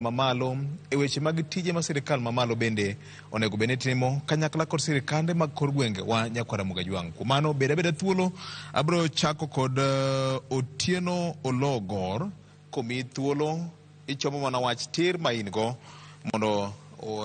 Mamalo e weche mag tije ma sirikal mamalo bende onego bed ni timo kanyakla kod sirikande mag kor gwenge wa nyakwara Mugajwang'. Kuom mano bed abeda thuolo, abiro chako kod Otieno Ologor komiyi thuolo ichomo mana wach tir ma in go mondo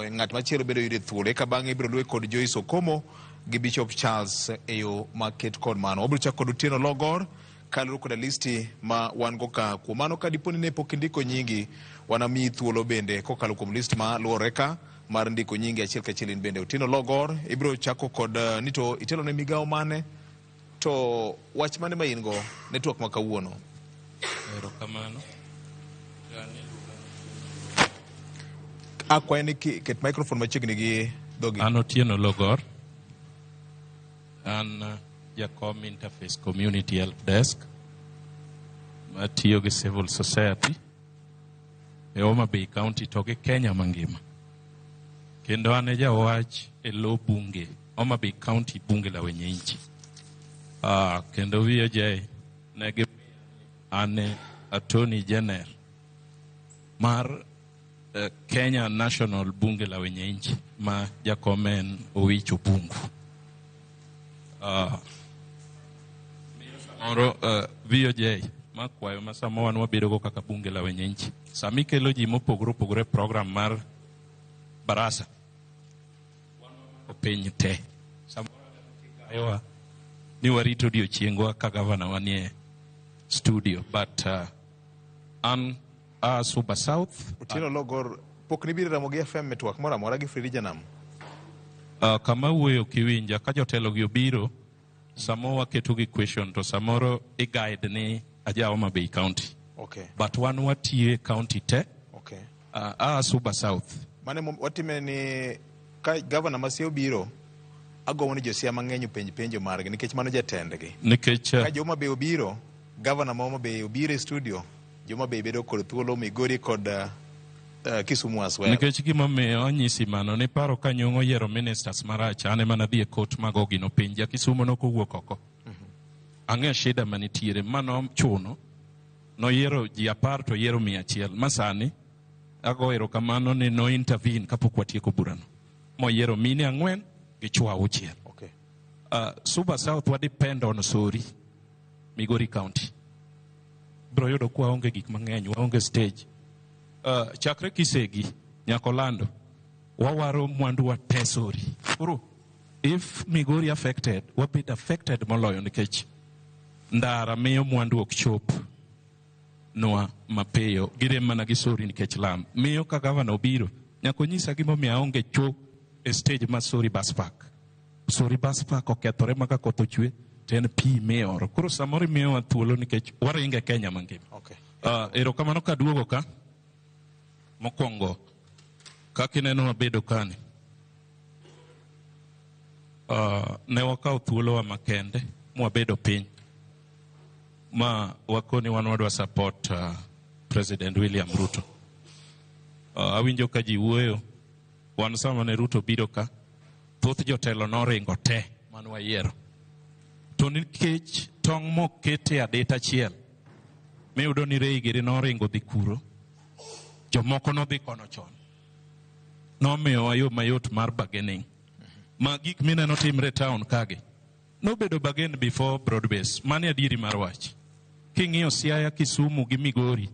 ng'at machielo bende oyude thuolo. Eka bang'e ibiro luwe kod Joyce Okomo gi Bishop Charles e yo maket kod mano. Wabiro chako kod Otieno Ologor kaluwore koda listi ma wan go ka. Kuom mano ka dipo ni ne pok indiko nyingi, wanamiyi thuolo bende kokalo kuom list ma luwore ka mar ndiko nyingi achiel kachiel in bende. Otieno Logor, ibiro chako kod ni to itelo ne migawo mane to wach mane ma in go ne twak ma kawuono? Erokamano. Akwayo ni ket microphone machiegni gi dhogi. An Otieno Logor. An jakom Interface Community Help Desk matiyo gi civil society e Homa Bay County to gi Kenya mangima. Kendo an e jawach e lo bunge Homa Bay County bunge la wenye nchi. Kendo VOJ ne gi an e Attorney General mar Kenya National Bunge la wenye nchi ma jakom en Owich Obungu. Samoro VOJ makwayo ma sama wan wabedo go kaka bunge la wenye nchi. Sama ikelo ji mopogore opogore e program mar barasa piny te. Samoro ayowa ni warito odiochiengwa ka gavana wanie studio but an Suba South. Otieno Logor, pok nibiro Ramogi FM e twak moro amora gi Fredi Janam? Kama wuoyo kiwinja ka jotelo gi obiro samo waketo gi question to samoro i guide ni aja Homa Bay County. Okay. But wan watiyo e county te. Okay. Suba South. Mane watime ni ka gavana ma Siaya obiro agombo ni jo Siaya mang'eny openj penjo margi nikech mano jatendgi. Nikech ka jo Homa Bay obiro, gavana ma Homa Bay obiro e studio, jo Homa Bay bedo kod thuolo Migori kod Kisumu as well. Nikech gimomiyo anyisi mano ni paro ka Nyong'o oyiero ministers marach an ema nadhi e court mago gino piny ja Kisumu nokowuok oko. Ang'eyo shida manitiere mano chuno noyiero ji 10 to oyiero 100 ma sani ago erokamano ni no intervene kapok watieko burano moyiero mine 4 gi chwo 6. Okay. Suba South wa depend on Sori, Migori County. Bro yudo kwa waonge gik mang'eny, waonge stage. Chakre Kisegi nyaka Olando wawaro mwandu wa te Sori. Koro if Migori affected, wabed affected moloyo nikech ndara miyo mwandu ok chop nwa mapiyo. Girem mana gi Sori nikech lam. Miyo ka gavana obiro, nyaka onyisa gimomiyo aonge cho e stage ma Sori bus park. Sori bus park okethore ma ka koth ochwe to en pi mioro. Koro samoro imiyowa thuolo nikech waringe Kenya mangima. Okay. Erokamano kaduogo ka. Mokwongo, kaka ineno wabedo kani. Ne wakawo thuolowa makende mwabedo piny ma wakoni wan wadwa support President William Ruto. Awinjo ka ji wuoyo, wan sama ne Ruto biro ka, thoth jotelo noringo te mane wayiero. To nikech tong' mokete adet achiel, miyudo ni Rei giri noringo dhi kuro, jomoko nodhi kono chon. Nomiyowa yo mayot mar bargaining. Ma gik mineno timre e town kagi, nobedo bargain before broad base. Mano e adieri mar wach. King'iyo Siaya, Kisumu gi Migori,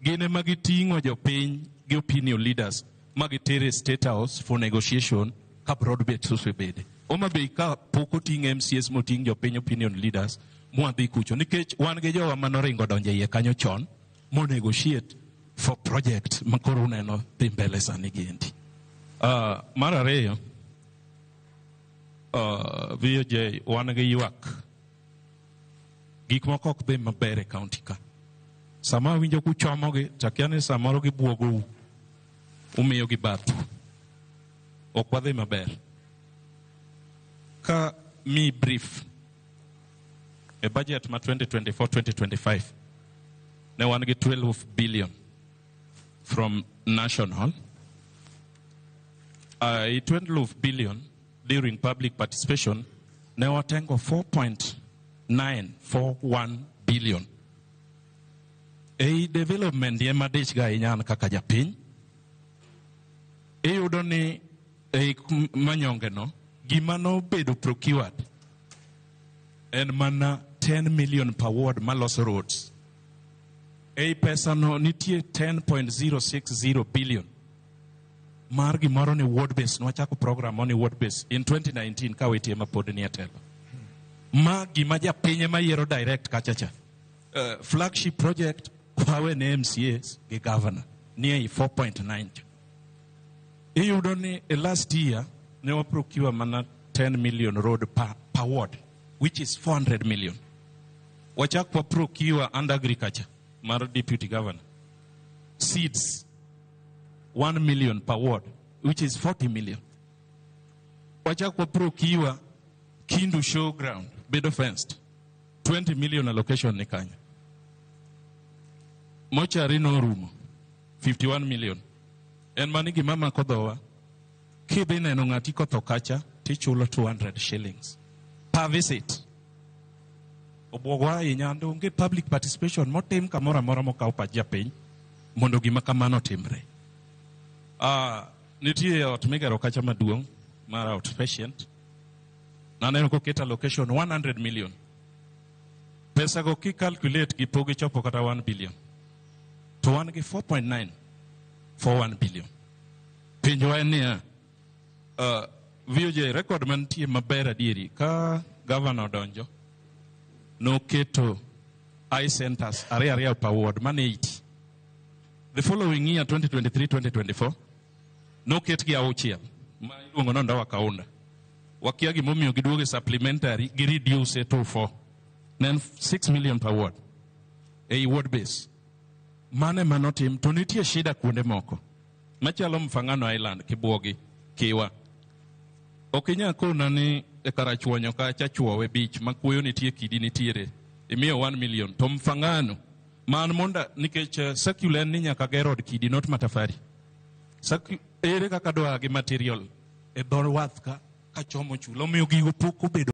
gin ema giting'o jopiny gi opinion leaders ma gitere e State House for negotiation ka broad base osebede. Homa Bay ka pok oting' MCS moting' jopiny opinion leaders mwadhi kucho nikech wan gi jowa manoringo donjo e iye kanyo chon mo negotiate for project ma koro uneno dhi mbele sani giendi. Mar ariyo, VOJ wan gi ywak. Gik moko ok dhi maber e county ka. Sama awinjo kuchomogi, to akia ni samoro gibuogou, umiyogi bathu. Ok wadhi maber. Ka mi brief e budget ma 2024-2025 ne wan gi 12 billion from national. 12 billion during public participation ne watengo 4.941 billion. Ei development ema dich ga ahinya an kaka japiny. Iyudo ni ei manyonge no, gima nobedo procured en mana 10 million per ward maloso roads. Ei pesa no nitie 10.060 billion mar gimoro ni ward base. Nwachako program ni ward base in 2019 ka wetie ma pod nie telo. Ma gima japiny ema yiero direct kacha cha. Flagship project wawe ne MCAs gi governor nie ei 4.9 cha. Iyudo ni e last year ne wa procure mana 10 million road per ward, which is 400 million. Wachak wa procure under agriculture mar deputy governor seeds 1 million per ward, which is 40 million. Wachak wa procure Kindu showground bedo fenced, 20 million allocation ni kanyo. Mochari norumo 51 million. En mani gima mako dhowa. Kidhi neno ng'ati kotho kacha tichulo 200 shillings per visit. Obwogo ahinya and onge public participation motim kamoro amora mokawo pach japiny mondo gima kamano otimre. Nitie ot migero kacha maduong' mar outpatient. Naneno koket allocation 100 million. Pesa go ki calculate gi pok gichopo kata 1 billion. To wan gi 4.9 for 1 billion. Penjo en niya, VOJ record mantie maber adieri ka governor odonjo noketo eye centers ariyo ariyo per ward mane 80. The following year 2023-2024 noket gi auchiel ma iluongo ni Ondawa Kaunda. Wakia gimomiyo giduogo e supplementary gi reduce to 4. Ne en 6 million per ward ei ward base. Mane manotim to nitie shida kuonde moko machalo Mfangano Island, Kibwogi, Kiwa. Ok inyal kona ni e Karachuonyo kacha chuowe beach ma kuoyo nitie kidi nitiere imiyo 1 million to Mfangano man monda nikech circular en ni nyaka ger od kidi, not matafari. Ere kaka dwa gi material e dho wath ka kachomo chulo omiyo gigo pok obedo.